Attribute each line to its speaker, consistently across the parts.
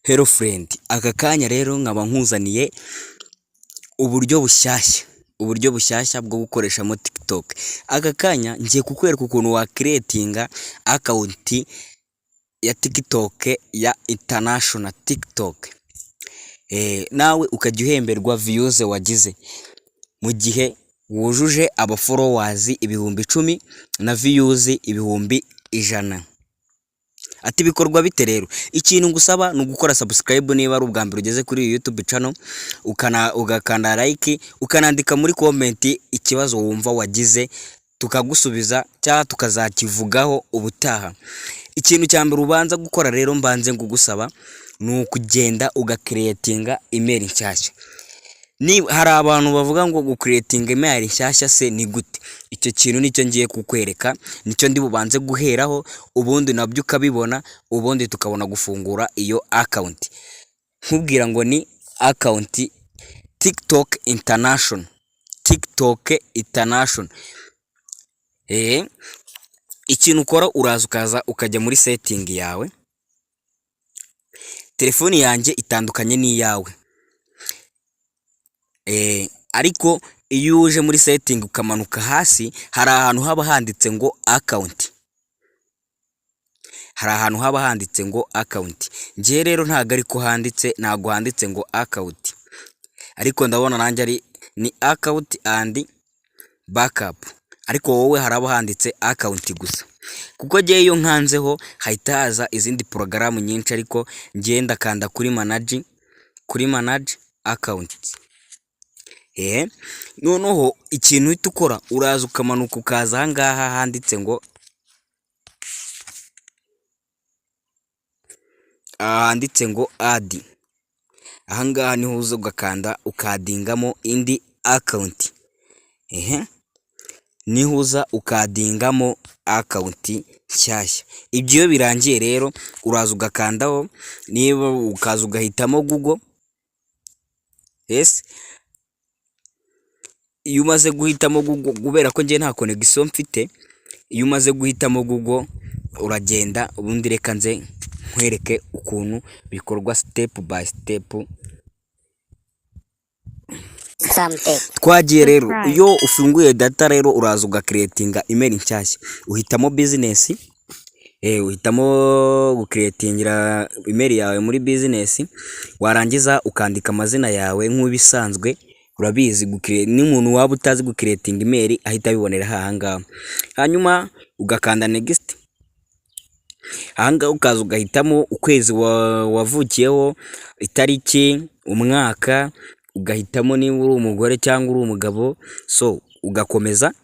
Speaker 1: Hello friend, aka kanya rero nkaba nkuzaniye uburyo bushyashya, uburyo bushyashya bwo gukoreshamo TikTok. Aka kanya ngiye kukwereka ukuntu wacreatinga account ya TikTok ya international TikTok, nawe ukajya uhemberwa views wagize mu gihe wujuje abafollowers 10,000 na views 100,000. Ati bikorwa bite rero? Ikintu ngusaba ni ugukora subscribe niba ari ubwa mbere ugeze kuri iyi YouTube channel, ugakanda like, ukanandika muri comment ikibazo wumva wagize tukagusubiza cyangwa tukazakivugaho ubutaha. Ikintu cya mbere ubanza gukora rero mbanze ngugusaba ni ukugenda ugacreatinga email nshyashya. Hari abantu bavuga ngo gucreatinga email nshyashya se ni gute? Icyo kintu nicyo ngiye kukwereka, nicyo ndi bubanze guheraho, ubundi nabyo ukabibona, ubundi tukabona gufungura iyo account. Nkubwira ngo ni account TikTok international, TikTok international. Ikintu ukora uraza ukaza ukajya muri setting yawe, telefoni yanjye itandukanye n'iyawe, ariko iyo uje muri setting ukamanuka hasi hari ahantu haba handitse ngo account, hari ahantu haba handitse ngo account. Njyewe rero ntabwo ariko handitse, ntabwo handitse ngo account, ariko ndabona nanjye ari ni account and backup, ariko wowe haraba handitse account gusa, kuko njyewe iyo nkanzeho hahita haza izindi porogaramu nyinshi, ariko njyewe ndakanda kuri manage, kuri manage account. Noneho ikintu uhita ukora uraza ukamanuka ukaza aha ngaha handitse ngo, aha handitse ngo add, aha ngaha niho uza ugakanda ukaddingamo indi account, niho uza ukaddingamo account nshyashya. Ibyo iyo birangiye rero uraza ugakandaho, niba ukaza ugahitamo Google, yes, iyo umaze guhitamo Google kubera ko njye nta connection mfite, iyo umaze guhitamo Google uragenda, ubundi reka nze nkwereke ukuntu bikorwa step by step. Twagiye rero, iyo ufunguye data rero uraza ugacreatinga email nshyashya, uhitamo business, uhitamo gucreatingira email yawe muri business, warangiza ukandika amazina yawe nk'ibisanzwe, urabizi n'umuntu waba utazi gucreatinga email ahita abibonera aha ngaha, hanyuma ugakanda next, aha ngaha ukaza ugahitamo ukwezi wavukiyeho, itariki, umwaka, ugahitamo niba uri umugore cyangwa uri umugabo, so ugakomeza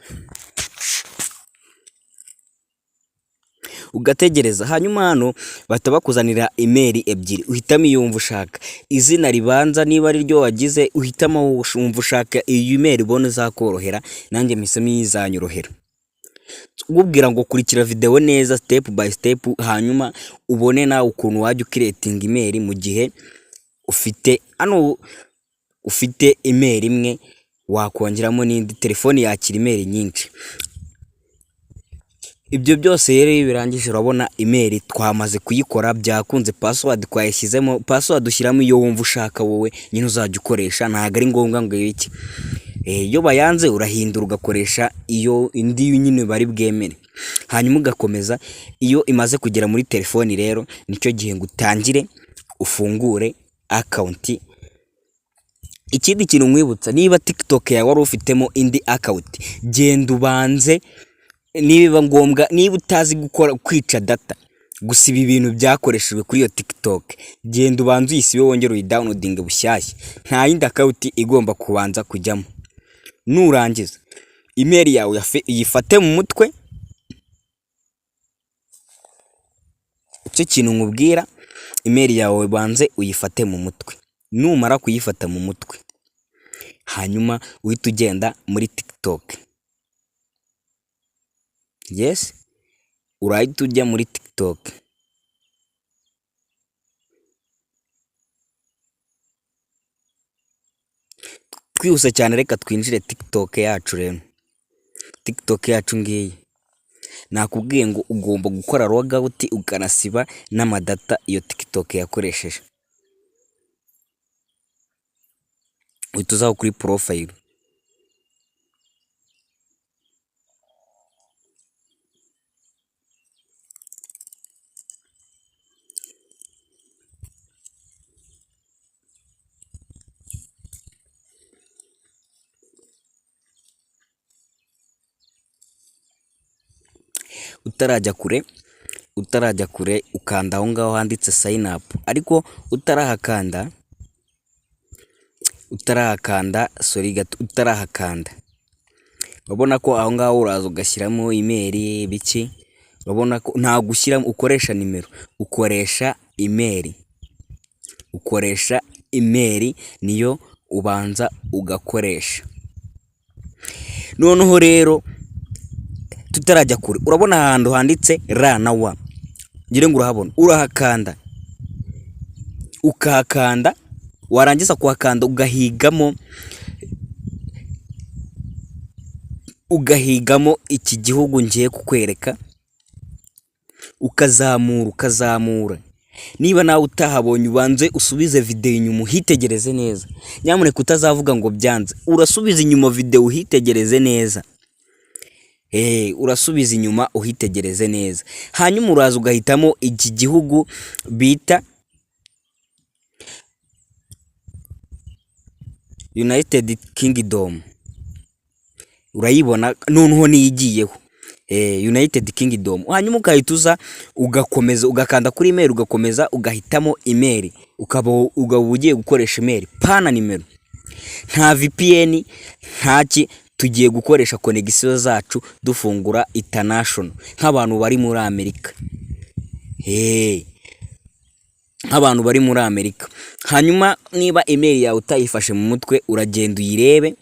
Speaker 1: ugategereza, hanyuma hano bahita bakuzanira email ebyiri, uhitamo iyo wumva ushaka, izina ribanza niba ari ryo wagize uhitamo wumva ushaka, iyi email ubona izakorohera, nanjye mpisemo izanyorohera. Nkubwira ngo kurikira videwo neza step by step, hanyuma ubone nawe ukuntu wajya ucreatinga email mu gihe ufite hano ufite email imwe wakongeramo n'indi, telefoni yakira email nyinshi. Ibyo byose rero iyo birangije urabona email twamaze kuyikora byakunze, password twayishyizemo, password ushyiramo iyo wumva ushaka wowe nyine uzajya ukoresha, ntabwo ari ngombwa ngo iki, iyo bayanze urahindura ugakoresha iyo indi nyine bari bwemere, hanyuma ugakomeza. Iyo imaze kugera muri telefoni rero nicyo gihe ngo utangire ufungure account. Ikindi kintu nkwibutsa, niba TikTok yawe wari ufitemo indi account, genda ubanze nibiba ngombwa, niba utazi gukora kwica data, gusiba ibintu byakoreshejwe kuri iyo TikTok, genda ubanze uyisibe wongere uyidownloadinge bushyashya, nta yindi account igomba kubanza kujyamo. Nurangiza email yawe uyifate mu mutwe, icyo kintu nkubwira, email yawe banze uyifate mu mutwe, numara kuyifata mu mutwe hanyuma uhite ugenda muri TikTok, yes, urahita ujya muri TikTok. Twihuse cyane reka twinjire TikTok yacu rero, TikTok yacu ngiyi, nakubwiye ngo ugomba gukora logout ukanasiba n'amadata iyo TikTok yakoresheje. Uhita uza kuri profile. Utarajya kure, utarajya kure, ukanda aho ngaho handitse sign up, ariko utarahakanda, utarahakanda, sorry gato, utarahakanda, urabona ko aho ngaho uraza ugashyiramo email biki. Urabona ko ntabwo ushyiramo, ukoresha nimero, ukoresha email, ukoresha email niyo ubanza ugakoresha. Noneho rero tutarajya kure, urabona ahantu handitse R na W, ngira ngo urahabona, urahakanda, ukahakanda, warangiza kuhakanda ugahigamo iki gihugu ngiye kukwereka, ukazamura, ukazamura. Niba nawe utahabonye, ubanze usubize videwo inyuma uhitegereze neza. Nyamuneka utazavuga ngo byanze, urasubiza inyuma videwo uhitegereze neza. Urasubiza inyuma uhitegereze neza, hanyuma uraza ugahitamo iki gihugu bita United Kingdom. Urayibona noneho niyo igiyeho, United Kingdom. Hanyuma ugahita uza ugakomeza ugakanda kuri email, ugakomeza ugahitamo email, ukaba ugiye gukoresha email pana nimero. Nta VPN, ntaki, tugiye gukoresha connexion zacu dufungura international nk'abantu bari muri Amerika, nk'abantu bari muri Amerika. Hanyuma niba email yawe utayifashe mu mutwe, uragenda uyirebe,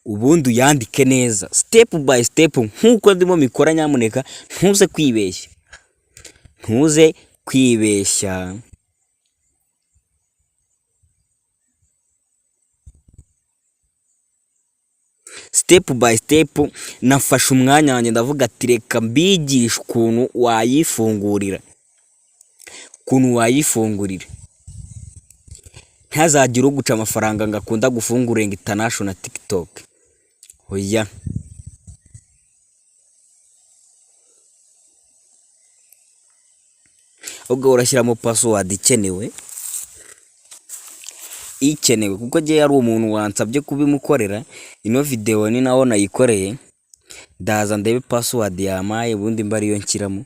Speaker 1: ubundi uyandike neza step by step nk'uko ndimo mbikora. Nyamuneka ntuze kwibeshya, ntuze kwibeshya. Step by step, nafashe umwanya wanjye ndavuga ati reka mbigishe ukuntu wayifungurira, ukuntu wayifungurira. Ntazagire uguca amafaranga ngo akunda gufungure ngo international TikTok, oya. Ahubwo urashyiramo password ikenewe, ikenewe, kuko njyewe ari umuntu wansabye kubimukorera. Ino videwo ni naho nayikoreye. Ndaza ndebe password yampaye, ubundi mba ariyo nshyiramo.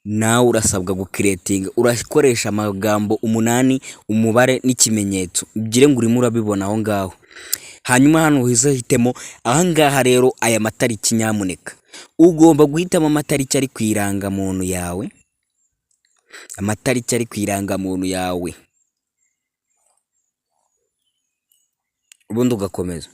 Speaker 1: Nawe urasabwa gucreatinga, urakoresha amagambo 8, umubare n'ikimenyetso. Ugire ngo urimo urabibona aho ngaho. Hanyuma hano uhitemo aha ngaha rero aya matariki. Nyamuneka ugomba guhitamo amatariki ari ku irangamuntu yawe, amatariki ari ku irangamuntu yawe, ubundi ugakomeza.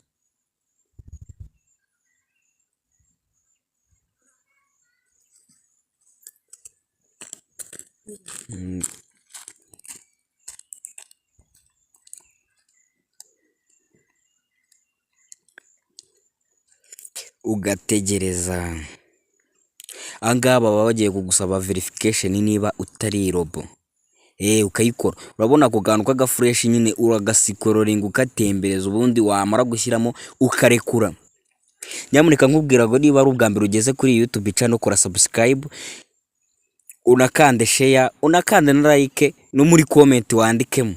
Speaker 1: Ugategereza. Aha ngaha baba bagiye kugusaba verification niba utari robot, ukayikora. Urabona ako kantu k'agaflèche nyine, uragascrollinga ugatembereza, ubundi wamara gushyiramo ukarekura. Nyamuneka nkubwira ngo niba ari ubwa mbere ugeze kuri YouTube channel, kora subscribe, unakande share, unakande na like, no muri comment wandikemo.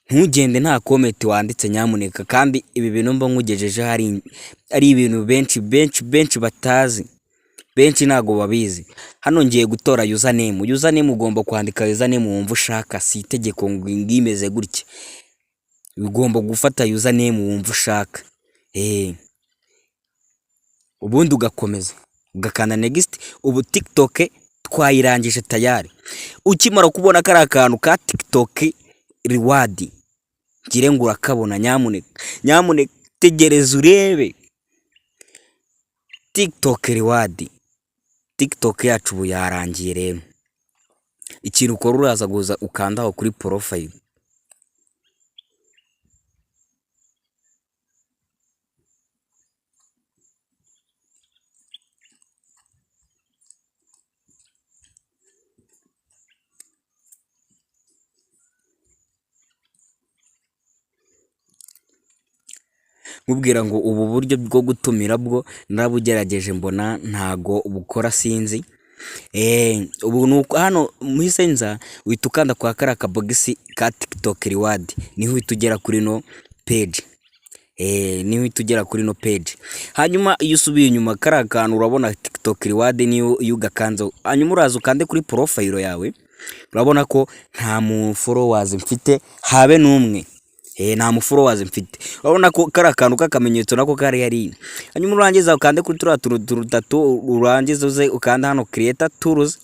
Speaker 1: Ntugende nta comment wanditse nyamuneka. Kandi ibi bintu mba nkugejejeho ari ibintu benshi benshi benshi batazi, benshi ntabwo babizi. Hano ngiye gutora username. Username, ugomba kwandika username wumva ushaka, si itegeko ngo iyi imeze gutya. Ugomba gufata username wumva ushaka, ubundi ugakomeza ugakanda next. Ubu TikTok twayirangije tayari. Ukimara kubona kariya kantu ka TikTok reward, ngire ngo urakabona. Nyamuneka, nyamuneka tegereza urebe TikTok reward. TikTok yacu ubu yarangiye rero. Ikintu ukora, uraza guza ukanda aho kuri profile. Nkubwira ngo ubu buryo bwo gutumira bwo narabugerageje, mbona ntago bukora, sinzi. Ubu ni uko hano muhise nza, uhita ukanda kwa kariya kabogisi ka TikTok reward, niho uhita ugera kuri ino page. Niho uhita ugera kuri ino page. Hanyuma iyo usubiye inyuma, kariya kantu urabona TikTok reward, niyo iyo ugakanzeho, hanyuma uraza ukande kuri profile yawe, urabona ko nta mu followers mfite habe n'umwe. Nta mu followers mfite. Urabona ko kariya kantu k'akamenyetso nako kari hariya. Hanyuma urangiza ukande kuri turiya tuntu dutatu, urangiza uze ukande hano creator tools,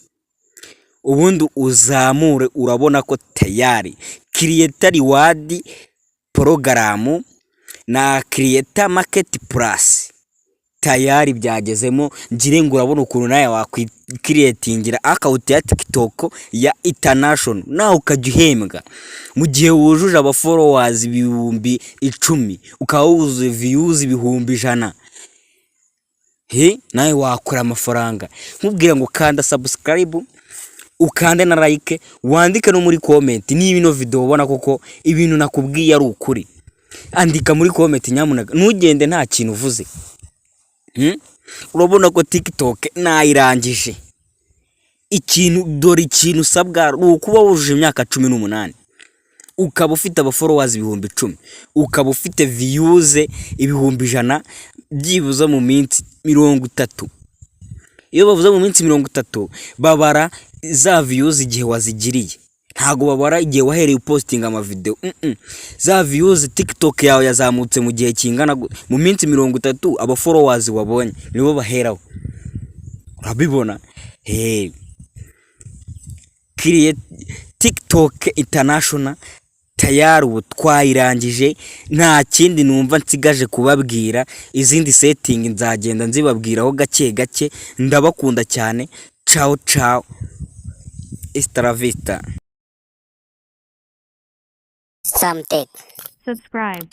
Speaker 1: ubundi uzamure, urabona ko tayari creator reward program na creator market plus tayari byagezemo. Ngire ngo urabona ukuntu nawe wakwicreatingira account ya TikTok ya international, nawe ukajya uhembwa mu gihe wujuje aba followers 10,000, ukaba wuzuye views 100,000. He, nawe wakora amafaranga. Nkubwira ngo kanda subscribe, ukande na like, wandike no muri comment niba ino video ubona koko ibintu nakubwiye ari ukuri. Andika muri comment nyamuneka, ntugende nta kintu uvuze. Urabona ko TikTok nayirangije. Ikintu, dore ikintu usabwa ni ukuba wujuje imyaka 18, ukaba ufite aba followers 10,000, ukaba ufite views 100,000 byibuze mu minsi 30. Iyo bavuze mu minsi 30, babara za views igihe wazigiriye, ntabwo babara igihe wahereye upostinga amavideo. Za views TikTok yawe yazamutse mu gihe kingana mu minsi 30, aba followers wabonye nibo baheraho. Urabibona? Hey. Create TikTok international tayari ubu twayirangije, nta kindi numva nsigaje kubabwira. Izindi setting nzagenda nzibabwiraho gake gake. Ndabakunda cyane. Ciao ciao, hasta la vista.
Speaker 2: Samtech.
Speaker 3: Subscribe.